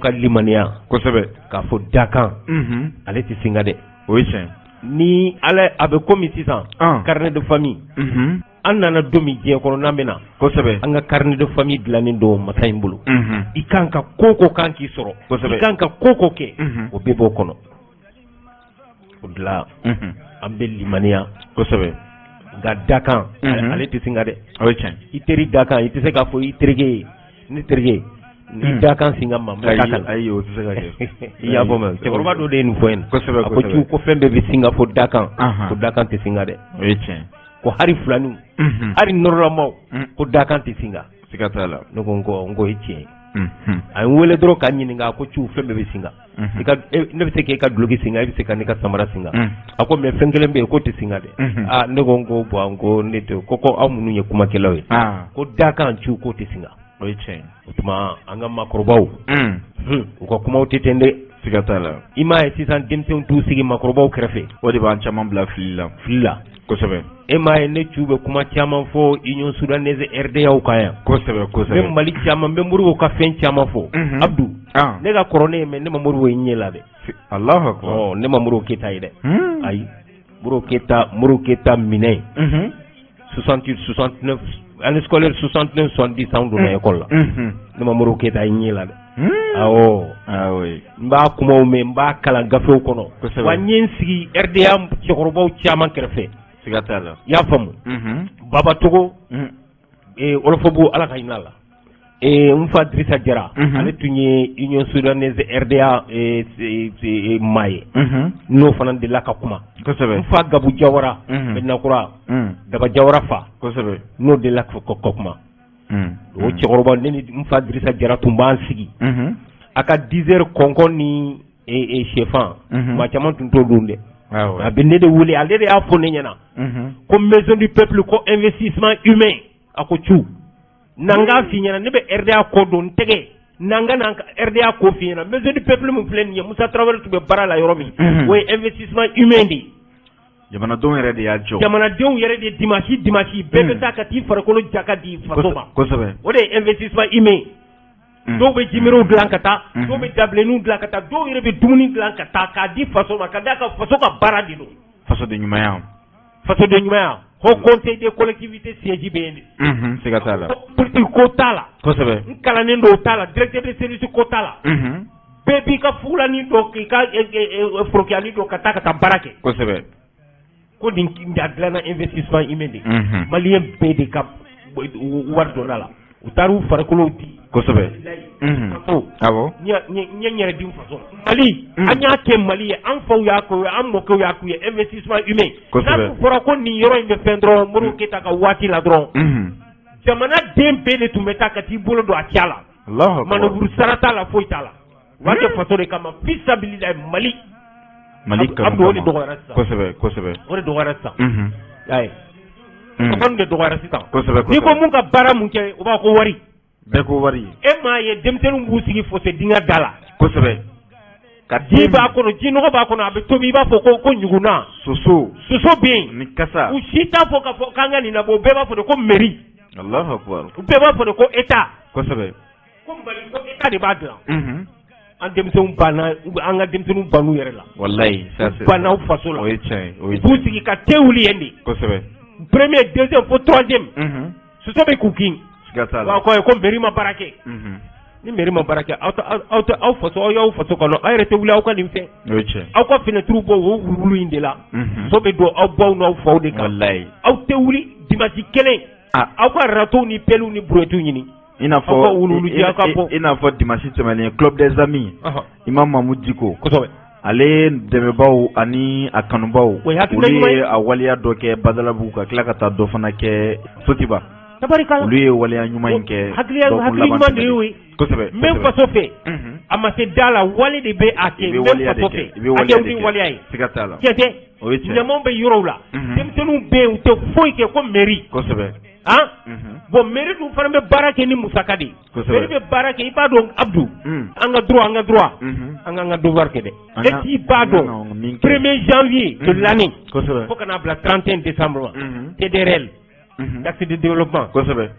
Ka limaniya Kosɛbɛ. K'a fɔ dakan, ale tɛ singa dɛ. O ye tiɲɛ. Ni Ala, a bɛ komi sisan carnet de famille, an nana don min diɲɛ kɔnɔ, n'an bɛ na, an ka carnet de famille dilannen don masa in bolo. I kan ka ko ko kan k'i sɔrɔ, i kan ka ko ko kɛ, o bɛɛ b'o kɔnɔ. O dilan, an bɛ limaniya. Nka dakan, ale tɛ singa dɛ. O ye tiɲɛ. I teri dakan, i tɛ se k'a fɔ i terikɛ ye: ne terikɛ, ni dakan singa ma. Ayi, o tɛ se ka kɛ. I y'a fɔ, cɛkɔrɔba dɔ de ye nin fɔ yen. A ko ci ko fɛn bɛɛ bɛ singa fo dakan, ko dakan tɛ singa dɛ. O ye tiɲɛ. Ko hali filaninw, hali nɔrɔlamaw, ko dakan tɛ singa. Siga t'a la. Ne ko n ko ye tiɲɛ ye. A ye n wele dɔrɔn k'a ɲininka. A ko ci, fɛn bɛɛ bɛ singa. I ka, ne bɛ se k'e ka duloki singa, e bɛ se ka ne ka samara singa. A ko mais fɛn kelen bɛ yen k'o tɛ singa dɛ. Aa, ne ko n ko bon, n ko ne tɛ ko aw minnu ye kumakɛlaw ye, ko dakan ci, k'o tɛ singa. O ye tiɲɛ. O tuma, an ka maakɔrɔbaw, u ka kumaw tɛ ten dɛ. Siga t'a la. I m'a ye, sisan denmisɛnw t'u sigi maakɔrɔbaw kɛrɛfɛ. O de b'an caman bila fili la. Fili la. E m'a ye, ne cu bɛ kuma caman fɔ Union soudanaise RDA kan yan. N bɛ Mali caman, n bɛ Modibo ka fɛn caman fɔ. Abdu, ne ka kɔrɔ ne ye, mais ne ma Modibo ye ɲɛ la dɛ. Alahu akbar. Ne ma Modibo Keyita ye dɛ. Ayi, Modibo Keyita, Modibo Keyita minɛ 68, 69, année scolaire 69 70, anw donna école la. Ne ma Modibo Keyita ye ɲɛ la dɛ. Awɔ. N b'a kumaw mɛn, n b'a kalan gafew kɔnɔ, wa n ye n sigi RDA cɛkɔrɔbaw caman kɛrɛfɛ. Siga t'a la. I y'a faamu, Baba Togo, Wɔlɔfɔbugu, Ala ka hinɛ a la, n fa Dirisa Jara, ale tun ye Union soudanaise RDA maa ye, n'o fana delila ka kuma. N fa Gabu Jawara, Medinakura, Daba Jawara fa, n'o delila ka kuma. O cɛkɔrɔba, ne ni n fa Dirisa Jara tun b'an sigi a ka 10 heures, kɔnkɔn ni sɛfan, maa caman tun t'o dun dɛ. A bɛ ne de wele, ale de y'a fɔ ne ɲɛna ko Maison du peuple, ko investissement humain. A ko cu, n'an k'a f'i ɲɛna, ne bɛ RDA ko dɔn, n tɛgɛ n'an ka na RDA ko f'i ɲɛna. Maison du peuple min filɛ nin ye, Musa Tarawele tun bɛ baara la yɔrɔ min, o ye investissement humain de ye. Jamanadenw yɛrɛ de y'a jɔ. Jamanadenw yɛrɛ de, dimanche dimanche, bɛɛ bɛ taa ka t'i farikolo ja ka di faso ma. O de ye investissement humain. Dɔw bɛ jimerew dilan ka taa, dɔw bɛ dabilenninw dilan ka taa, dɔw yɛrɛ bɛ dumuni dilan ka taa k'a di faso ma, ka d'a kan faso ka baara de don. Fasoden ɲumanya. Fasoden ɲumanya. Haut Conseil des collectivités siège bɛ yen de. Siga t'a la. Politique ko t'a la. N kalannen don t'a la, directeur de service ko t'a la. Bɛɛ b'i ka fugulanin dɔn, k'i ka forokiyani dɔn, ka taa baara kɛ. Ko nin a dilanna investissement humain de ye. Malien bɛɛ de ka wari donna la. U taara u farikolo di. Awɔ. N ye n yɛrɛ di n faso ma. Mali, an y'a kɛ Mali ye, an faw y'a kɛ, an mɔkɛw y'a k'u ye, investissement humain. N'a tun fɔra ko nin yɔrɔ in bɛ fɛn dɔrɔn, Modibo Keyita ka waati la dɔrɔn, jamana den bɛɛ de tun bɛ taa ka t'i bolo don a ca la. Alahu akbar. Manœuvre sara t'a la, foyi t'a la. U b'a kɛ faso de kama, fi sabililahi, Mali. Mali kanu. Abdu, o de dɔgɔyara sisan. Kosɛbɛ kosɛbɛ. O de dɔgɔyara sisan. I y'a ye. Kanu de dɔgɔyara sisan. Kosɛbɛ. N'i ko mun ka baara mun kɛ, u b'a fɔ ko wari. Bɛɛ ko wari. E m'a ye, denmisɛnninw b'u sigi fossé dingɛ da la. Ka ji b'a kɔnɔ, ji nɔgɔ b'a kɔnɔ, a bɛ tobi, i b'a fɔ ko ɲugunna. Soso. Soso bɛ yen. Ni kasa. U si t'a fɔ k'a fɔ k'an ka nin labɔ, u bɛɛ b'a fɔ de ko mairie. Alahu akbar. U bɛɛ b'a fɔ de ko état. Ko Mali, ko état de b'a dilan. An denmisɛnw banna, an ka denmisɛnninw bann'u yɛrɛ la. Walayi, ça c'est. U banna u faso la. O ye tiɲɛ ye, o ye U b'u sigi ka thé wuli yen de. Premier, deuxième fo troisième. Soso bɛ k'u kin. Siga t'a la. Wa ko mairie ma baara kɛ. Ni mairie ma baara kɛ, aw aw tɛ aw faso, aw y'aw faso kɔnɔ, aw yɛrɛ tɛ wuli aw ka nin fɛn. O ye tiɲɛ. Aw ka fenêtre bɔ o wuluwulu in de la. Soso bɛ don aw baw n'aw faw de kan. Walayi. Aw tɛ wuli dimanche kelen. Aw ka râteau ni pelle ni brouette ɲini. I n'a Aw ka fɔ wuluwuluji, aw ka bɔ. I n'a fɔ dimanche tɛmɛnen, Club des Amis, Imam Mahmoud Dicko. Ale dɛmɛbaw ani a kanubaw, O ye hakilina olu ɲuman ye ye. a waleya dɔ kɛ Badalabugu, ka tila ka taa dɔ fana kɛ Sotiba. Tabarikala. Olu ye waleya ɲuman in kɛ. Hakili Dɔgɔkun hakili laban ɲuman de tɛmɛnen. y'o ye. N bɛ faso fɛ. A ma se da la, wale de bɛ a kɛ. I bɛ N bɛ waleya de faso kɛ. fɛ. I bɛ A waleya kɛ de ni kɛ. waleya ye. Siga t'a la. Tiɲɛ tɛ. O ye tiɲɛ. Ɲamaw bɛ yɔrɔw la. Denmisɛnninw bɛ yen, u tɛ foyi kɛ ko mairie. Han, bon, mairie dun fana bɛ baara kɛ ni musaka de ye. Mairie bɛ baara kɛ, i b'a dɔn Abdu, an ka droit, an ka droit, an k'an ka devoir kɛ dɛ. An E ka t'i b'a an ka dɔn, na min kɛ. 1er janvier de l'année, fo ka n'a bila 31 décembre ma, TDRL, taxe de développement,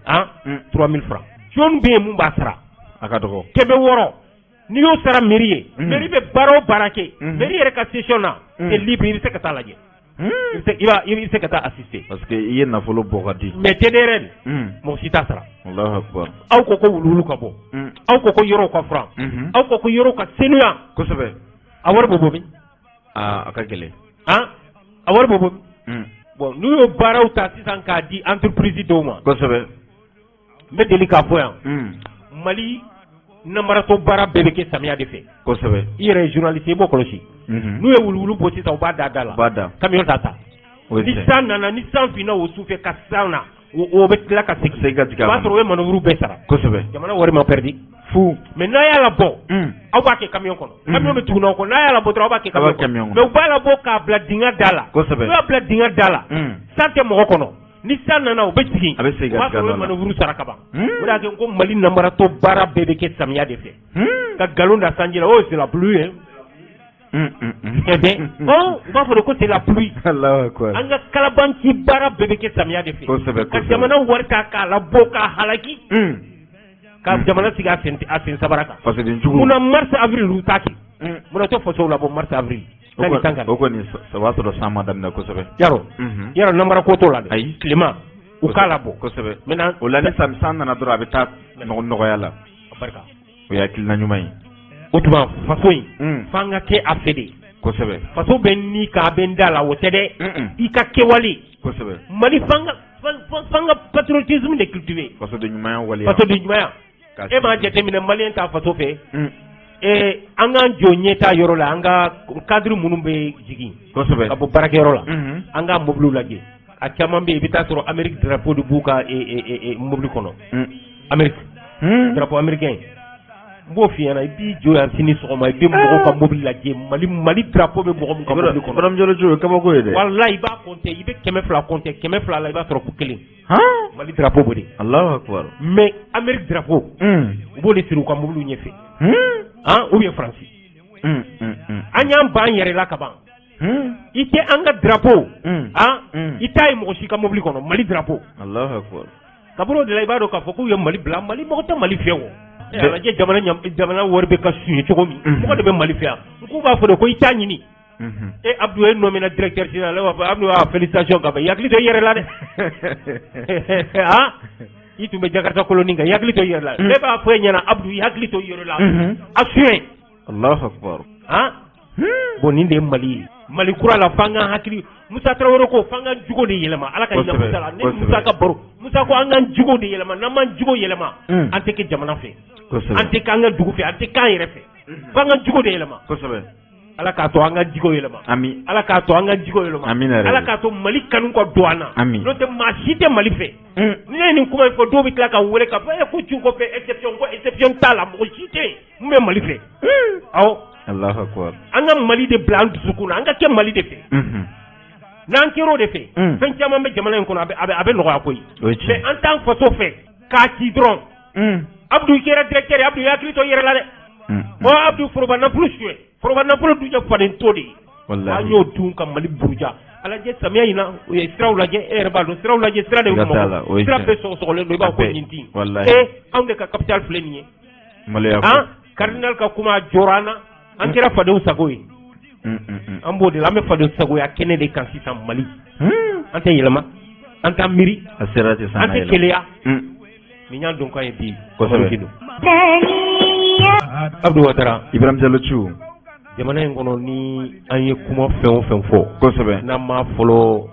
han, 3000 francs. Jɔn bɛ yen mun b'a sara? A ka dɔgɔ. 600. N'i y'o sara mairie ye, mairie bɛ baara o baara kɛ, mairie yɛrɛ ka session na, c'est libre, i bɛ se ka taa lajɛ. I bɛ se ka taa assister. Parce que i ye nafolo bɔ ka di. Mais TDRN, mɔgɔ si t'a sara. Allahu akbar. Aw ko ko wuluwulu ka bɔ. Aw ko ko yɔrɔw ka furan. Aw ko ko yɔrɔw ka senuya. Kosɛbɛ. A wari bɛ bɔ min? Aa, a ka gɛlɛn. Han, a wari bɛ bɔ min? Bon, n'u y'o baaraw ta sisan k'a di entreprise dɔw ma. Kosɛbɛ. N bɛ deli k'a fɔ yan. Mali namaratɔ baara bɛɛ bɛ kɛ samiya de fɛ. Kosɛbɛ. I yɛrɛ ye journaliste i b'o kɔlɔsi. N'u ye wuluwulu bɔ sisan, u b'a da da la. U b'a da. Camion t'a ta. Ni san nana, ni san finna o su fɛ ka san na, o bɛ tila ka segin. Segin ka jigin a O b'a sɔrɔ u ye manœuvre bɛɛ sara. Kosɛbɛ. Jamana wari ma perdu. Fu. Mais n'a y'a labɔ, aw b'a kɛ camion kɔnɔ. Camion bɛ tugu n'aw kɔ, n'a y'a labɔ dɔrɔn aw b'a kɛ camion kɔnɔ. Mais u b'a labɔ k'a bila dingɛ da la. Kosɛbɛ. N'u y'a bila dingɛ da la, san tɛ mɔgɔ kɔnɔ. Ni san nana u bɛ jigin. A bɛ segin ka jigin a nɔ la. O b'a sɔrɔ u ye manœuvre sara ka ban. O de y'a kɛ ko Mali namaratɔ baara bɛɛ bɛ kɛ samiya de fɛ. Ka nkalon da sanji la, oh c'est la pluie hein. Eh bien, oh, u b'a fɔ de ko c'est la pluie. Allahu akbar. An ka kalabanci baara bɛɛ bɛ kɛ samiya de fɛ. Kosɛbɛ. Ka jamana wari ta k'a labɔ k'a halaki. Ka jamana sigi a sen sabara kan. Fasoden jugu. Munna mars avril u t'a kɛ? Munna u tɛ fasow labɔ mars avril? O kɔni o b'a sɔrɔ san ma daminɛ kosɛbɛ. Yarɔ. Yarɔ namara ko t'o la dɛ. Ayi. Tilema u k'a labɔ. Kosɛbɛ. Maintenant o la ni san nana dɔrɔn a bɛ taa nɔgɔya la. Barika. O ye hakilina ɲuman ye. O tuma faso in f'an ka kɛ a fɛ de. Kosɛbɛ. Faso bɛ ni k'a bɛ n da la o tɛ dɛ. I ka kɛwale. Kosɛbɛ. Mali f'an ka patriotisme de cultiver. Fasoden ɲumanya waleya. Fasoden ɲumanya. E m'a jateminɛ malien t'a faso fɛ. An k'an jɔ ɲɛta yɔrɔ la, an ka cadre minnu bɛ jigin. Kosɛbɛ. Ka bɔ baarakɛyɔrɔ la. An ka mobiliw lajɛ. A caman bɛ yen i bɛ taa sɔrɔ Amérique drapeau de b'u ka mobili kɔnɔ. Amérique. Drapeau américain. N b'o f'i ɲɛna, i b'i jɔ yan sini sɔgɔma, i bɛ mɔgɔw ka mobili lajɛ, Mali drapeau bɛ mɔgɔ min ka mobili kɔnɔ. Ibrahim Jalo o ye kabako ye dɛ. Walahi i b'a compter, i bɛ 200 compter, 200 la i b'a sɔrɔ ko kelen. Mali drapeau b'o de. Allahu akbar. Mais Amérique drapeau. U b'o de siri u ka mobiliw ɲɛfɛ. Han, ou bien France. An y'an ban an yɛrɛ la ka ban. I tɛ an ka drapeau. Han, i t'a ye mɔgɔ si ka mobili kɔnɔ, Mali drapeau. Allahu akbar. Kabini o de la i b'a dɔn k'a fɔ k'u ye Mali bila, Mali mɔgɔ tɛ Mali fɛ o. Lajɛ jamana wari bɛ ka suɲɛ cogo min, mɔgɔ de bɛ Mali fɛ yan. K'u b'a fɔ de ko i t'a ɲini. E Abdou e nommé na directeur général, ne b'a fɔ Abdou a félicitation ka ban, i hakili to i yɛrɛ la dɛ. Han, i tun bɛ Jakarta koloni kan, i hakili to i yɛrɛ la. Ne b'a fɔ e ɲɛna Abdou, i hakili to i yɛrɛ la. A suɲɛ. Allahu akbar. Han, bon nin de ye Mali ye. Mali kura la f'an ka hakili, Musa Tarawele ko f'an ka jogo de yɛlɛma, Ala ka hinɛ Musa la. Ne Musa ka baro, Musa ko an ka jogo de yɛlɛma, n'an m'an jogo yɛlɛma, an tɛ kɛ jamana fɛ. An tɛ k'an ka dugu fɛ, an tɛ k'an yɛrɛ fɛ. F'an ka jogo de yɛlɛma. Kosɛbɛ. Ala k'a to an ka jogo yɛlɛma. Ami. Ala k'a to an ka jogo yɛlɛma. Amina. Ala k'a to Mali kanu ka don an na. Ami. N'o tɛ maa si tɛ Mali fɛ. Ni ne ye nin kuma in fɔ, dɔw bɛ tila ka n wele k'a fɔ ko cu kɔfɛ exception, ko exception t'a la, mɔgɔ si tɛ yen mun bɛ Mali fɛ. Awɔ. Allahu akbar. An ka Mali de bila an dusukun na, an ka kɛ Mali de fɛ. N'an kɛra o de fɛ, fɛn caman bɛ jamana in kɔnɔ, a bɛ nɔgɔya koyi. Mais an t'an faso fɛ k'a ci dɔrɔn. Abdou i kɛra directeur ye, Abdou i hakili to i yɛrɛ la dɛ. Ɔ Abdou foroba nafolo suɲɛ, foroba nafolo dun ye faden to de ye. Walahi. An y'o dun ka Mali buruja. A lajɛ samiya in na, u ye siraw lajɛ, e yɛrɛ b'a dɔn siraw lajɛ, sira de bɛ Bamakɔ. Sira bɛɛ sɔgɔsɔgɔlen don, i b'a fɔ ko ɲintin. Anw de ka capital filɛ nin ye. Maloya ko. Han, cardinal ka kuma a jɔra an na, an kɛra fadenw sago ye. An b'o de la, an bɛ fadenw sagoya kɛnɛ de kan sisan Mali. An tɛ yɛlɛma, an t'an miiri, A sera ten an tɛ keleya. Nin y'an donkan ye bi. Kosɛbɛ. Abdou Ouattara. Ibrahim Jalo Thiou. Jamana in kɔnɔ ni an ye kuma fɛn o fɛn fɔ. Kosɛbɛ. N'an m'a fɔlɔ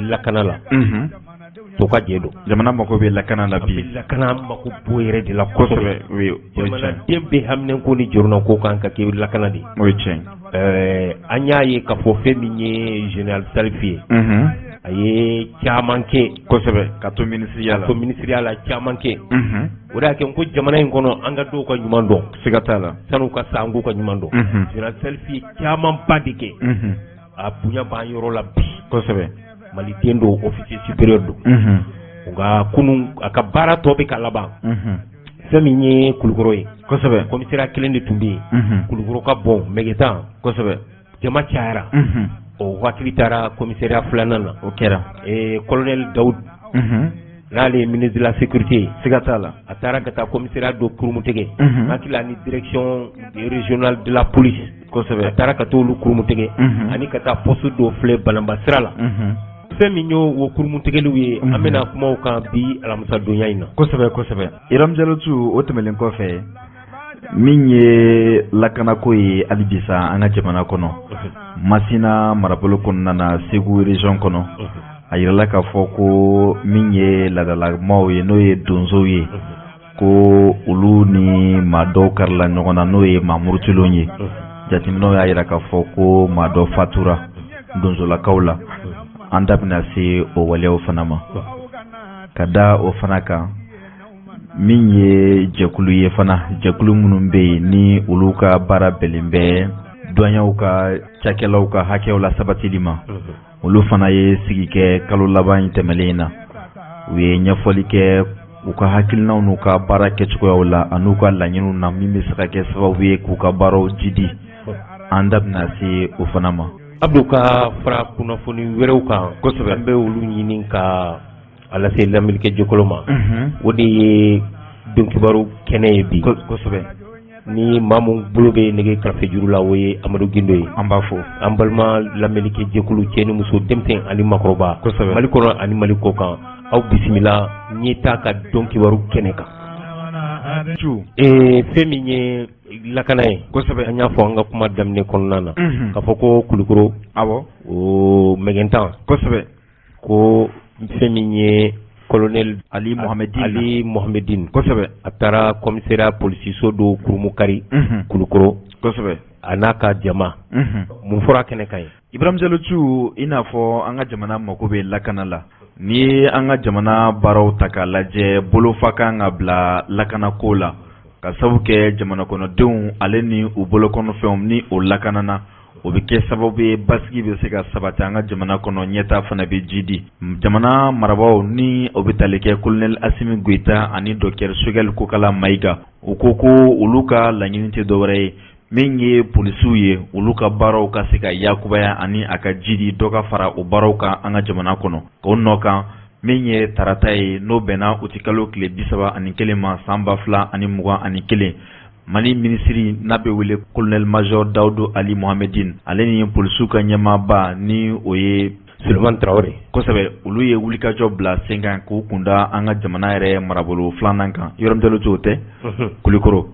lakana la. To ka jɛ don. Jamana mako bɛ lakana la bi. A bɛ lakana mako bo yɛrɛ de la kosɛbɛ. Oui, jamanaden bɛ haminɛko ni jɔrɔnako kan ka kɛ lakana de ye. O ye tiɲɛ. An y'a ye k'a fɔ fɛn min ye général Salif ye. A ye caman kɛ. Kosɛbɛ, ka to minisiriya la. Ka to minisiriya la caman kɛ. O de y'a kɛ ko jamana in kɔnɔ an ka dɔw ka ɲuman dɔn. Siga t'a la. San'u ka sa an k'u ka ɲuman dɔn. Général Salif ye camanba de kɛ. A bonya b'an yɔrɔ la bi. Kosɛbɛ. Maliden don, officier supérieur don. Nka kunun a ka baara tɔ bɛ ka laban. Fɛn min ye Kulukɔrɔ ye. Kosɛbɛ. Commissariat kelen de tun bɛ yen. Kulukɔrɔ ka bon Mɛgɛtan. Kosɛbɛ. Jama cayara. O hakili taara commissariat filanan na. O kɛra. Colonel Daoud. N'ale ye ministre de la sécurité ye. Siga t'a la. A taara ka taa commissariat dɔ kurumutigɛ. Hakili la ni direction régionale de la police. Kosɛbɛ. A taara ka t'olu kurumutigɛ. Ani ka taa poste dɔ filɛ Banamba sira la. Fɛn min y'o o kurumutigɛliw ye, an bɛna kuma o kan bi alamisadonya in na. Kosɛbɛ kosɛbɛ. Ibrahim Jalo tu, o tɛmɛnen kɔfɛ, min ye lakanako ye hali bi sa an ka jamana kɔnɔ, Masina marabolo kɔnɔna na, Segu région kɔnɔ, a yirala k'a fɔ ko min ye laadalamaw ye, n'o ye donsow ye, ko olu ni maa dɔw karila ɲɔgɔn na, n'o ye maa murutilenw ye. Jateminɛw y'a yira k'a fɔ ko maa dɔ fatura donsolakaw la. An da bɛna se o waleyaw fana ma. Ka da o fana kan, min ye jɛkulu ye fana, jɛkulu minnu bɛ yen ni olu ka baara bɛnnen bɛ douaniers ka cakɛlaw ka hakɛw la sabatili ma, olu fana ye sigi kɛ kalo laban in tɛmɛlen in na. U ye ɲɛfɔli kɛ u ka hakilinaw n'u ka baara kɛcogoyaw la an'u ka laɲiniw na, min bɛ se ka kɛ sababu ye k'u ka baaraw jidi. An da bɛna se o fana ma. Abdou, ka fara kunnafoni wɛrɛw kan. An bɛ olu ɲini ka a lase lamɛnnikɛ jɛkulu ma. O de ye donkibaru kɛnɛ ye bi. Ni maa mun bolo bɛ nɛgɛ karafe juru la, o ye Amadu Gindo ye. An b'a fo. An balima lamɛnnikɛ jɛkulu, cɛ ni muso, denmisɛn ani makɔrɔba, Mali kɔnɔ ani Mali kɔ kan, aw bisimila ɲɛta ka donkibaru kɛnɛ kan. Fɛn min ye lakana ye, an y'a fɔ an ka kuma daminɛ kɔnɔna na k'a fɔ ko Kulukoro, o Mɛgɛntan, ko fɛn min ye colonel Ali Mohamedine, Ali Mohamedine, a taara commissariat polisiso dɔ kurumukari Kulukoro, a n'a ka jama. Mun fɔra kɛnɛ kan ye? Ibrahim Jalo tu, i n'a fɔ an ka jamana mako bɛ lakana la. N'i ye an ka jamana baaraw ta k'a lajɛ, bolofa kan ka bila lakanako la, ka sababu kɛ jamana kɔnɔdenw ale ni u bolokɔnɔfɛnw ni o lakanana, o bɛ kɛ sababu ye basigi bɛ se ka sabati an ka jamana kɔnɔ, ɲɛta fana bɛ jidi. Jamana marabaaw ni o bɛ tali kɛ colonel Asimi Goyita ani docteur Choguel Kokala Mayiga, u ko ko olu ka laɲini tɛ dɔwɛrɛ ye, min ye polisiw ye, olu ka baaraw ka se ka yakubaya ani a ka jidi, dɔ ka fara o baaraw kan an ka jamana kɔnɔ. K'o nɔ kan, min ye tarata ye, n'o bɛnna utikalo tile 31 ma san 2021, Mali minisiri n'a bɛ wele colonel major Dawudu Ali Mohamedine, ale ni polisiw ka ɲɛmaaba ni o ye Sulemani Tarawele, kosɛbɛ, olu ye wulikajɔ bila sen kan k'u kunda an ka jamana yɛrɛ marabolo filanan kan. Yɔrɔ min t'o tɛ, Kulikoro.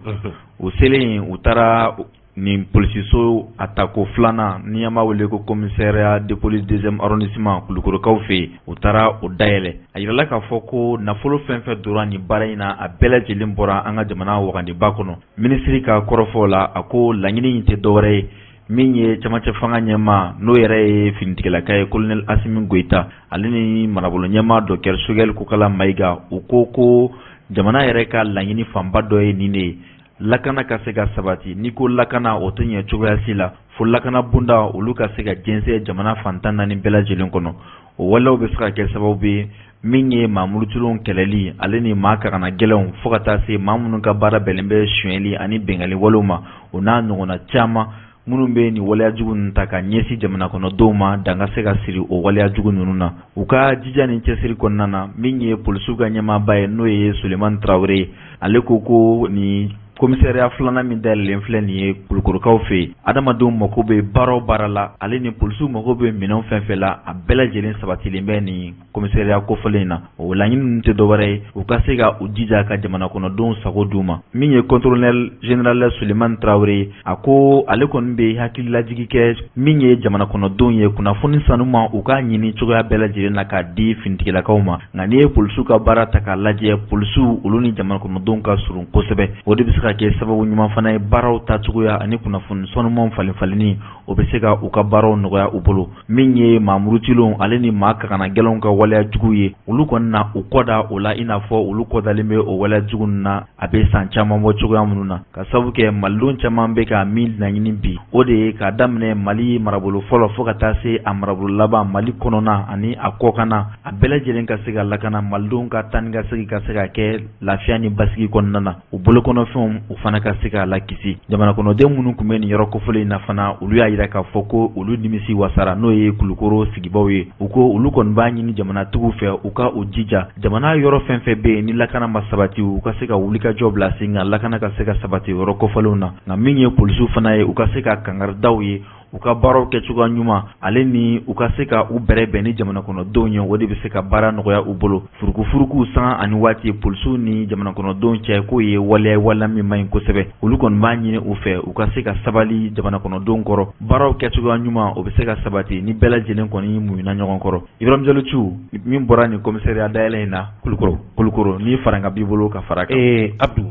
U selen, u taara nin polisiso a tako filanan ni an b'a wele ko commissariat de police deuxième arrondissement Kulukorokaw fɛ yen, u taara o dayɛlɛ. A yirala k'a fɔ ko nafolo fɛn fɛn donna nin baara in na, a bɛɛ lajɛlen bɔra an ka jamana wagandeba kɔnɔ. Minisiri ka kɔrɔfɔw la, a ko laɲini in tɛ dɔwɛrɛ ye, min ye camancɛ fanga ɲɛmaa, n'o yɛrɛ ye finitigilaka ye, colonel Asimi Goyita, ale ni marabolo ɲɛmaa docteur Choguel Kokala Mayiga, u ko ko jamana yɛrɛ ka laɲini fanba dɔ ye nin de ye: lakana ka se ka sabati. N'i ko lakana, o tɛ ɲɛ cogoya si la fo lakana bonda olu ka se ka jɛnsɛn jamana fantan naani bɛɛ lajɛlen kɔnɔ. O waleyaw bɛ se ka kɛ sababu ye, min ye maa murutilenw kɛlɛli ale ni maa kagana gɛlɛnw, fo ka taa se maa minnu ka baara bɛnnen bɛ sonyɛli ani binkanni walew ma, o n'a ɲɔgɔnna caman minnu bɛ nin waleya jugu ninnu ta ka ɲɛsin jamana kɔnɔdenw ma, dan ka se ka siri o waleya jugu ninnu na. U ka jija ni cɛsiri kɔnɔna na, min ye polisiw ka ɲɛmaaba ye, n'o ye Sulemani Tarawele ye, ale ko ko nin commissariat filanan min dayɛlɛlen filɛ nin ye Kulukorokaw fɛ yen, adamadenw mako bɛ baara o baara la, ale ni polisiw mako bɛ minɛnw fɛn fɛn la, a bɛɛ lajɛlen sabatilen bɛ nin commissariat kofɔlen in na. O laɲini ninnu tɛ dɔwɛrɛ ye, u ka se ka u jija ka jamana kɔnɔdenw sago d'u ma. Min ye contrôleur général Sulemani Tarawele ye, a ko ale kɔni bɛ hakililajigi kɛ min ye jamana kɔnɔdenw ye, kunnafoni sanuma, u k'a ɲini cogoya bɛɛ lajɛlen na k'a di finitigilakaw ma. Nka n'i ye polisiw ka baara ta k'a lajɛ, polisiw olu ni jamana kɔnɔdenw ka surun kosɛbɛ. O de bɛ se ka kɛ sababu ɲuman fana ye, baaraw taacogoya ani kunnafoni sanumanw falen falenni, o bɛ se ka u ka baaraw nɔgɔya u bolo. Min ye maa murutilenw ale ni maa kagana gɛlɛnw ka waleya jugu ye, olu kɔni na u kɔda o la, i n'a fɔ olu kɔdalen bɛ o waleya jugu ninnu na a bɛ san caman bɔ cogoya minnu na, ka sababu kɛ malidenw caman bɛ ka min laɲini bi, o de ye k'a daminɛ Mali marabolo fɔlɔ fo ka taa se a marabolo laban, Mali kɔnɔna ani a kɔkanna, a bɛɛ lajɛlen ka se ka lakana, malidenw ka taa ni ka segin ka se ka kɛ lafiya ni basigi kɔnɔna na, u bolokɔnɔfɛnw. u fana ka se k'a lakisi. Jamana kɔnɔden minnu tun bɛ nin yɔrɔ kofɔlen in na fana, olu y'a jira k'a fɔ ko olu nimisi wasara, n'o ye Kulukoro sigibaw ye. U ko olu kɔni b'a ɲini jamanatigiw fɛ, u ka u jija jamana yɔrɔ fɛn fɛn bɛ yen ni lakana ma sabati, u ka se ka wulikajɔ bila sen kan, lakana ka se ka sabati yɔrɔ kofɔlenw na. Nka min ye polisiw fana ye, u ka se ka kangaridaw ye u ka baaraw kɛcogoya ɲuman ale ni u ka se ka u bɛrɛbɛn ni jamana kɔnɔdenw ye, o de bɛ se ka baara nɔgɔya u bolo. Furukufuruku sanga ani waati polisiw ni jamana kɔnɔdenw cɛ, k'o ye waleya waleya min man ɲi kosɛbɛ. Olu kɔni b'a ɲini u fɛ, u ka se ka sabali jamana kɔnɔdenw kɔrɔ. Baaraw kɛcogoya ɲuman, o bɛ se ka sabati ni bɛɛ lajɛlen kɔni muɲuna ɲɔgɔn kɔrɔ. Ibrahim Jalo Cu, min bɔra nin commissariat dayɛlɛ in na Kulukoro, Kulukoro ni farankan b'i bolo ka fara kan. Ee Abdu,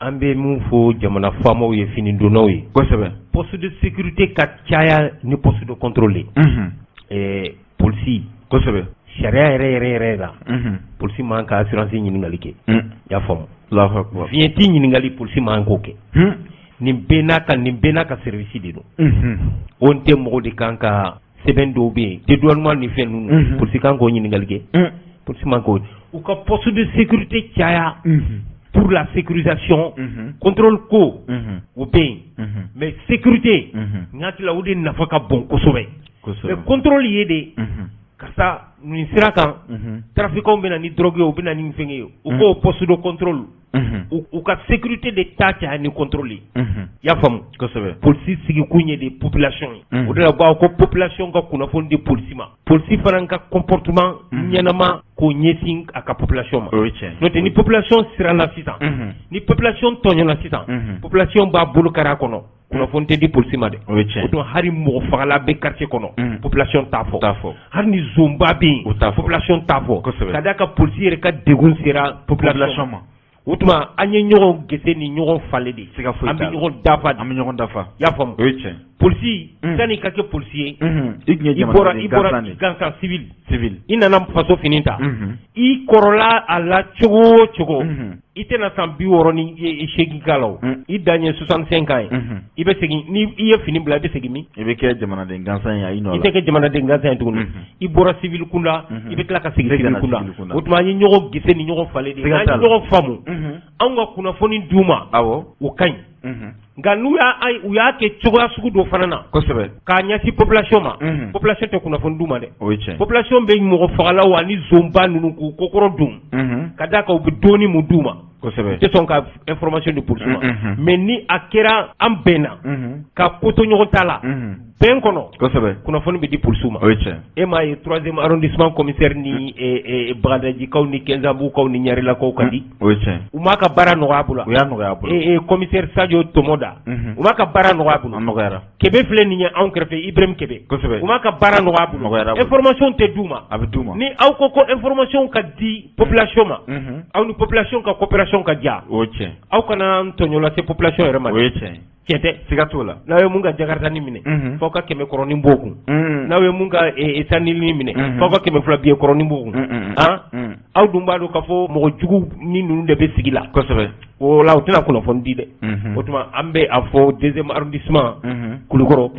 an bɛ mun fɔ jamana faamaw ye, finidonnaw ye? Poste de sécurité ka caya ni poste de contrôle ye. Polisi, sariya yɛrɛ yɛrɛ yɛrɛ la, polisi man ka assurance ɲininkali kɛ. I y'a faamu? Allahu akbar. Vignette ɲininkali, polisi man k'o kɛ. Nin bɛɛ n'a ka service de don. O tɛ mɔgɔ de kan ka sɛbɛn dɔw bɛ yen, dédouanement ni fɛn ninnu, polisi kan k'o ɲininkali kɛ? Polisi man k'o. U ka poste de sécurité caya pour la sécurisation. Contrôle ko, o bɛ yen, mais sécurité, n hakili la, o de nafa ka bon kosɛbɛ. Mais contrôle ye de, karisa nin sira kan, trafiquants bɛ na ni drogue ye, u bɛ na ni fɛn ye, u k'o poste de contrôle, u ka sécurité de ta caya ni contrôle ye. I y'a faamu? Polisi sigikun ye de population ye. O de la u b'a fɔ ko population ka kunnafoni di polisi ma, polisi fana ka comportement ɲɛnama k'o ɲɛsin a ka population ma. O ye tiɲɛ. N'o tɛ, ni population siranna sisan, ni population tɔɲɔna sisan, population b'a bolo kari a kɔnɔ, kunnafoni tɛ di polisi ma dɛ. O ye tiɲɛ. O tuma, hali mɔgɔ fagala bɛ quartier kɔnɔ, population t'a fɔ. T'a fɔ. Hali ni zonba bɛ yen, O t'a fɔ. population t'a fɔ. Ka d'a kan polisi yɛrɛ ka degun sera population ma. O tuma, an ye ɲɔgɔn gese ni ɲɔgɔn falen de. Siga foyi An t'a bɛ la. ɲɔgɔn dafa de. An bɛ ɲɔgɔn dafa. I y'a faamu? O ye tiɲɛ. Polisi, sanni i ka kɛ polisi ye, I tun ye i bɔra jamanaden i bɔra gansan de ye. Gansan, civil. Civil. I nana faso fini ta. I kɔrɔla a la cogo o cogo, i tɛna san 68 k'a la o. I dan ye 65 ans ye. I bɛ segin ni i ye fini bila, i bɛ segin min? I bɛ kɛ jamanaden gansan ye a i nɔ I la. tɛ kɛ jamanaden gansan ye tuguni. I bɔra civil kunda, i bɛ tila ka segin I bɛ civil ka na kunda. civil kunda. O tuma, an ye ɲɔgɔn gese ni ɲɔgɔn falen de. Siga N'an t'a ye la. ɲɔgɔn faamu, anw ka kunnafoni d'u ma, o ka ɲi. Nka n'u y'a u y'a kɛ cogoya sugu dɔ fana na k'a ɲɛsin population ma, population tɛ kunnafoni d'u ma dɛ. O ye tiɲɛ. Population bɛ mɔgɔ fagalaw ani zonba ninnu k'u kokɔrɔ don, ka d'a kan u bɛ dɔɔni mun d'u ma, u tɛ sɔn ka information di polisi ma. Mais ni a kɛra an bɛnna ka ko to ɲɔgɔn ta la bɛn kɔnɔ, kunnafoni bɛ di polisiw ma. O ye tiɲɛ. E m'a ye, troisième arrondissement commissaire ni Bagadajikaw ni Kɛnzanbugukaw ni Ɲarilakaw ka di. O ye tiɲɛ. U m'a ka baara nɔgɔya a bolo. O y'a nɔgɔya a bolo. Commissaire Sadio Tomoda, u m'a ka baara nɔgɔya a bolo. A nɔgɔyara. Kebe filɛ nin ye anw kɛrɛfɛ, Ibrahim Kebe. U m'a ka baara nɔgɔya a bolo. Nɔgɔyara a bolo. Information tɛ d'u ma. A bɛ d'u ma. Ni aw ko ko information ka di population ma, aw ni population ka coopération ka diya. O ye tiɲɛ. Aw kana n tɔɲɔ lase population yɛrɛ ma. O ye tiɲɛ ye. Tiɲɛ tɛ? Siga t'o la. N'aw ye mun ka jakarita minɛ, f'aw ka 100 kɔrɔnin b'o kun. N'aw ye mun ka sanilini minɛ, f'aw ka 200 biye kɔrɔnin b'o kun. Han, aw dun b'a dɔn k'a fɔ mɔgɔ jugu ni ninnu de bɛ sigi la. O la, u tɛna kunnafoni di dɛ. O tuma, an bɛ a fɔ deuxième arrondissement Kulukɔrɔ,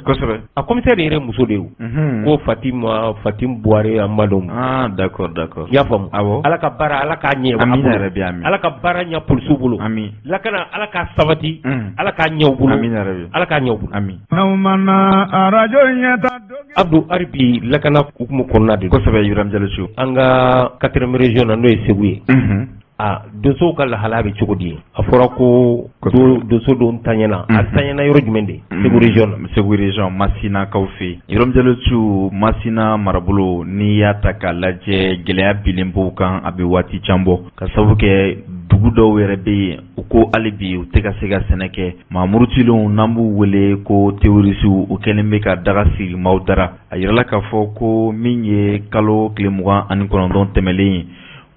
a commissaire yɛrɛ muso de ye o. Ko Fatima, Fatim Buware, an ma dɔn. Ah, d'accord, d'accord. I y'a faamu? Awɔ. Ala ka baara, Ala k'a ɲɛ a Amina bolo. yarabi, amin. Ala ka baara ɲɛ polisiw bolo. Amin. Lakana, Ala k'a sabati. Ala k'a ɲɛ u bolo. Amina yarabi. Ala k'a ɲɛ u bolo. Amin. N'aw mana arajo ɲɛta. Abdu, hali bi lakana hukumu kɔnɔna de don. Kosɛbɛ, Ibrahim Jalo Cu. An ka quatrième région na, n'o ye Segu ye, a donsow ka lahala bɛ cogo di? A fɔra ko donso dɔ taɲɛna. A taɲɛna yɔrɔ jumɛn de Segu région na? Segu région, Masinakaw fɛ yen. Ibrahim Jalo Cu, Masina marabolo, n'i y'a ta k'a lajɛ, gɛlɛya bilen b'o kan a bɛ waati jan bɔ, ka sababu kɛ dugu dɔw yɛrɛ bɛ yen, u ko hali bi u tɛ ka se ka sɛnɛ kɛ. Maa murutilenw, n'an b'u wele ko terroristew, u kɛlen bɛ ka daga sigi maaw dara. A yirala k'a fɔ ko min ye kalo tile 29 tɛmɛlen ye,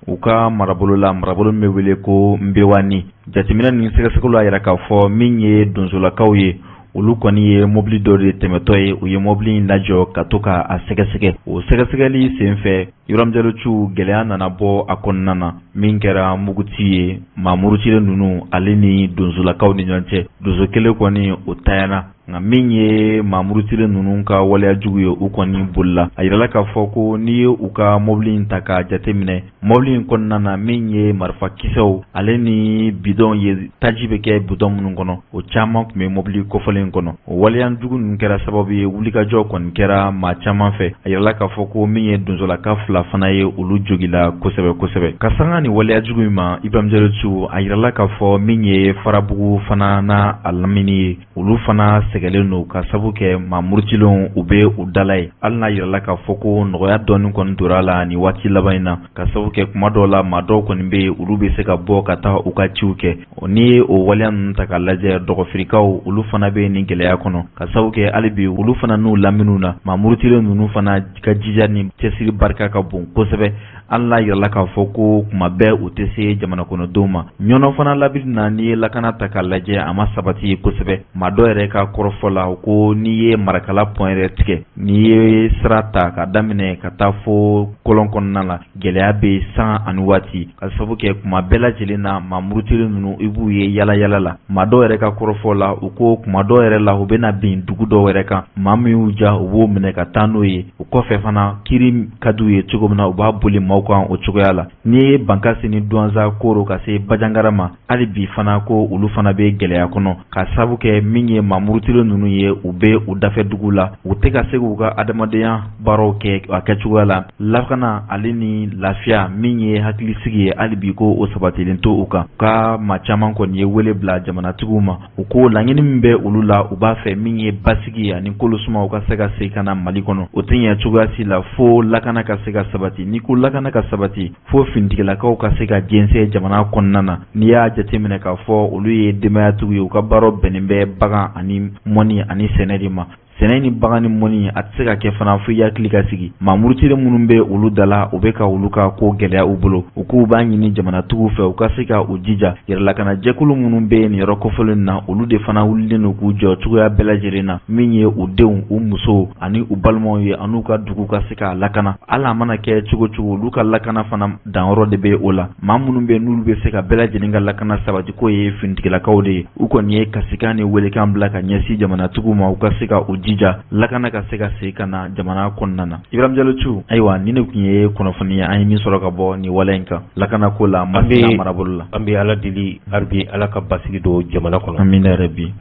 u ka marabolo la, marabolo min bɛ wele ko Nbewani, jateminɛ ni sɛgɛsɛgɛliw y'a yira k'a fɔ min ye donsolakaw ye, olu kɔni ye mobili dɔ de tɛmɛtɔ ye, u ye mobili in lajɔ ka to k'a sɛgɛsɛgɛ. O sɛgɛsɛgɛli senfɛ, Ibrahim Jalo Cu, gɛlɛya nana bɔ a kɔnɔna na min kɛra muguci ye maa murutilen ninnu ale ni donsolakaw ni ɲɔgɔn cɛ. Donso kelen kɔni o tayana, nka min ye maa murutilen ninnu ka waleya jugu ye, u kɔni bolila. A yirala k'a fɔ ko n'i ye u ka mobili in ta k'a jateminɛ, mobili in kɔnɔna na min ye marifakisɛw ale ni bidɔn ye, taji bɛ kɛ bidɔn minnu kɔnɔ, o caman tun bɛ mobili kofɔlen in kɔnɔ. O waleya jugu ninnu kɛra sababu ye wulikajɔ kɔni kɛra maa caman fɛ. A yirala k'a fɔ ko min ye donsolaka fila fana ye, olu jogila kosɛbɛ kosɛbɛ. Ka sanga ni waleya jugu in ma, Ibrahim Jalo Cu, a yirala k'a fɔ min ye Farabugu fana n'a a lamini ye, olu fana sɛgɛlen don ka sabu kɛ maa murutilenw u bɛ u dala ye. Hali n'a yirala k'a fɔ ko nɔgɔya dɔɔni kɔni donna a la nin waati laban in na, ka sabu kɛ kuma dɔw la maa dɔw kɔni bɛ yen, olu bɛ se ka bɔ ka taa u ka ciw kɛ. N'i ye o waleya ninnu ta k'a lajɛ, dɔgɔfirikaw olu fana bɛ nin gɛlɛya kɔnɔ, ka sabu kɛ hali bi olu fana n'u laminiw na maa murutilen ninnu fana ka jija ni cɛsiri barika ka bon kosɛbɛ. Hali n'a yirala k'a fɔ ko kuma bɛɛ u tɛ se jamana kɔnɔdenw ma. Ɲɔnɔ fana labiri na, n'i ye lakana ta k'a lajɛ, a ma sabati kosɛbɛ. Maa dɔ yɛrɛ ka kɔrɔfɔ la, ko n'i ye Marakala pɔn yɛrɛ tigɛ, n'i ye sira ta ka daminɛ ka taa fo kɔlɔn kɔnɔna la, gɛlɛya bɛ san ani waati, ka sababu kɛ kuma bɛɛ lajɛlen na maa murutilen ninnu i b'u ye yala yala la. Maa dɔw yɛrɛ ka kɔrɔfɔ la, u ko kuma dɔw yɛrɛ la u bɛna bin dugu dɔw yɛrɛ kan, maa min y'u ja u b'o minɛ ka taa n'o ye. O kɔfɛ fana, kiri ka d'u ye cogo min na, u b'a boli maaw kan o cogoya la. N'i ye Bankasi ni Duwanza Koro ka se Bajangara ma, hali bi fana ko olu fana bɛ gɛlɛya kɔnɔ, ka sababu kɛ min ye maa murutilen ninnu ye, u bɛ u dafɛ dugu la, u tɛ ka se k'u ka adamadenya baaraw kɛ a kɛcogoya la. Lakana ale ni lafiya min ye hakilisigi ye, hali bi ko o sabatilen to u kan. Ka maa caman kɔni ye wele bila jamanatigiw ma, u ko laɲini min bɛ olu la, u b'a fɛ min ye basigi ye ani kolosuma u ka se ka segin ka na Mali kɔnɔ. O tɛ ɲɛ cogoya si la fo lakana ka se ka sabati. N'i ko lakana ka sabati, fo finitigilakaw ka se ka jɛnsɛn jamana kɔnɔna na. N'i y'a jateminɛ k'a fɔ olu ye denbayatigiw ye, u ka baaraw bɛnnen bɛ bagan ani mɔni ani sɛnɛ de ma. Sɛnɛ ni bagan ni mɔni, a tɛ se ka kɛ fana fo i hakili ka sigi. Maa murutilen minnu bɛ olu da la, u bɛ ka olu ka ko gɛlɛya u bolo. U k'u b'a ɲini jamanatigiw fɛ u ka se ka u jija yɛrɛlakanajɛkulu minnu bɛ nin yɔrɔ kofɔlen na, olu de fana wulilen don k'u jɔ cogoya bɛɛ lajɛlen na, min ye u denw, u musow ani u balimaw ye, an'u ka dugu ka se k'a lakana. Hali a mana kɛ cogo cogo, olu ka lakana fana danyɔrɔ de bɛ o la. Maa minnu bɛ n'olu bɛ se ka bɛɛ lajɛlen ka lakana sabati k'o ye finitigilakaw de ye. U kɔni ye kasikan ni welekan bila ka ɲɛsin jamanatigiw ma, u ka se ka u jija lakana ka se ka segin ka na jamana kɔnɔna na. Ibrahim Jalo Cu, ayiwa nin de tun ye kunnafoni ye an ye min sɔrɔ ka bɔ nin wale in kan lakanako la Masina marabolo la. An bɛ Ala deli hali bi Ala ka basigi don jamana kɔnɔ. Amina yarabi.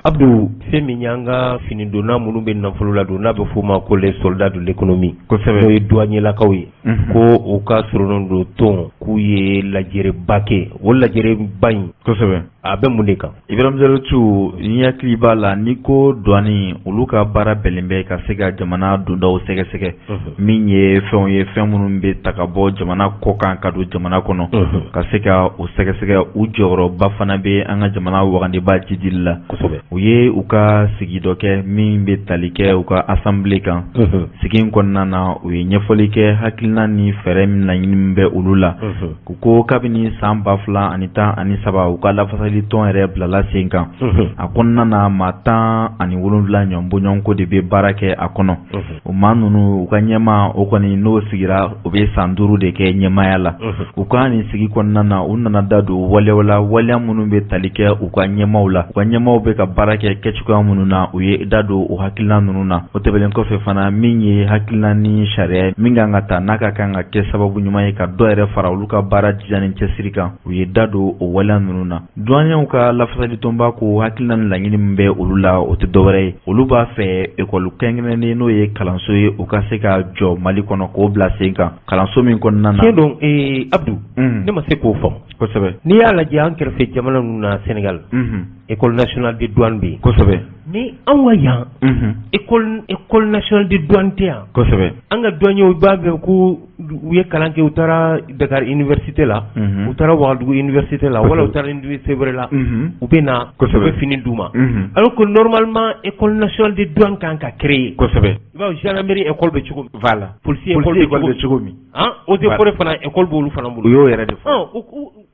Abdu, fɛn min y'an ka finidonna minnu bɛ nafolo ladon, n'a bɛ f'o ma ko les soldats de l'économie, kosɛbɛ, n'o ye douanier-lakaw ye, ko u ka soronadon tɔn k'u ye lajɛrɛba kɛ. O lajɛrɛba in, kosɛbɛ, a bɛ mun de kan? Ibrahim Jalo Cu, ni hakili b'a la, n'i ko douane, olu ka baara bɛnnen bɛ ka se ka jamana dondaw sɛgɛsɛgɛ, min ye fɛnw ye, fɛn minnu bɛ ta ka bɔ jamana kɔkan ka don jamana kɔnɔ, ka se ka o sɛgɛsɛgɛ. U jɔyɔrɔba fana bɛ an ka jamana wagandeba jidili la. Kosɛbɛ. U ye u ka sigi dɔ kɛ min bɛ tali kɛ u ka assemblée kan. Sigi in kɔnɔna na, u ye ɲɛfɔli kɛ hakilina ni fɛɛrɛ min laɲini min bɛ olu la. U ko kabini san 2013, u ka lafasali tɔn yɛrɛ bilala sen kan. A kɔnɔna na, maa 17 ɲɔgɔn bɔɲɔgɔnko de bɛ baara kɛ a kɔnɔ. O maa ninnu, u ka ɲɛmaa o kɔni n'o sigira, o bɛ san 5 de kɛ ɲɛmaaya la. U ka nin sigi kɔnɔna na, u nana da don waleyaw la, waleya minnu bɛ tali kɛ u ka ɲɛmaaw la, u ka ɲɛmaaw bɛ ka baara kɛ kɛcogoya minnu na, u ye da don o hakilina ninnu na. O tɛmɛnen kɔfɛ fana, min ye hakilina ni sariya min kan ka ta n'a ka kan ka kɛ sababu ɲuman ye ka dɔ yɛrɛ fara olu ka baara jija ni cɛsiri kan, u ye da don o waleya ninnu na. Douaniers ka lafasalitɔnba ko hakilina ni laɲini min bɛ olu la, o tɛ dɔwɛrɛ ye, olu b'a fɛ ekɔli kɛrɛnkɛrɛnnen, n'o ye kalanso ye, u ka se ka jɔ Mali kɔnɔ k'o bila sen kan, kalanso min kɔnɔna na. Tiɲɛ don Abdu, ne ma se k'o faamu. Kosɛbɛ. N'i y'a lajɛ an kɛrɛfɛ jamana ninnu na, Sénégal, école nationale de douane bɛ yen. Kosɛbɛ. Mais anw ka yan, école nationale de douane tɛ yan. Kosɛbɛ. An ka douaniers b'a fɛ ko u ye kalan kɛ, u taara Dakar université la, u taara Wagadugu université la, wala u taara université wɛrɛ la, u bɛ na, u bɛ fini d'u ma, alors que normalement école nationale de douane kan ka créer. Kosɛbɛ. I b'a fɔ gendarmerie école bɛ cogo min. Voilà. Policier école bɛ cogo min. Han, eaux et forêts fana école b'olu fana bolo. U y'o yɛrɛ de fɔ.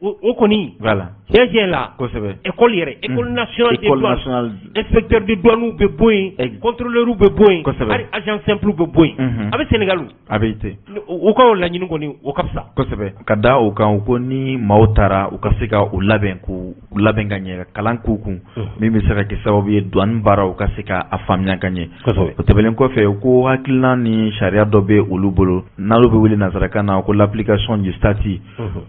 O kɔni. Voilà. Tiɲɛ tiɲɛ la, Kosɛbɛ. École yɛrɛ, école nationale des École douanes, nationale. Inspecteur de douane bɛ bɔ yen, contrôleur bɛ bɔ yen, hali agent simple bɛ bɔ yen. A bɛ Sénégal. A bɛ ten. U ka o laɲini kɔni, o ka fisa. Kosɛbɛ. Ka da o kan, u ko ni maaw taara, u ka se ka u labɛn, k'u labɛn ka ɲɛ, ka kalan k'u kun min bɛ se ka kɛ sababu ye douane baara u ka se ka a faamuya ka ɲɛ. O tɛmɛnen kɔfɛ, u ko hakilina ni sariya dɔ bɛ olu bolo n'olu bɛ wele nansarakan na ko l'application du statut,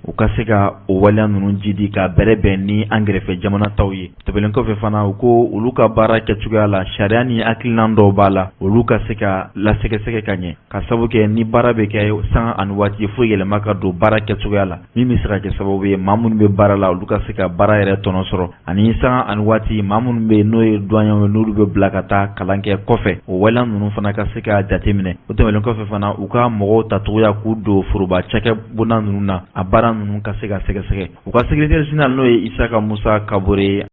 u ka se ka o waleya ninnu jidi ka bɛrɛ bɛn ni an kɛrɛfɛ jamana taw ye. Tɛmɛnen kɔfɛ fana, u ko olu ka baara kɛcogoya la, sariya ni hakilina dɔw b'a la, olu ka se ka lasɛgɛsɛgɛ ka ɲɛ, ka sababu kɛ ni baara bɛ kɛ sanga ani waati, fo yɛlɛma ka don baara kɛcogoya la min bɛ se ka kɛ sababu ye maa minnu bɛ baara la, olu ka se ka baara yɛrɛ tɔnɔ sɔrɔ, ani sanga ani waati, maa minnu bɛ yen n'o ye douaniers ye, n'olu bɛ bila ka taa kalan kɛ kɔfɛ, o waleya ninnu fana ka se ka jateminɛ. O tɛmɛnen kɔfɛ fana, u ka mɔgɔw tacogoya k'u don foroba cakɛbonda ninnu na, a baara ninnu ka se ka sɛgɛsɛgɛ. U ka secrétaire général, n'o ye Isaka Musa Kabore.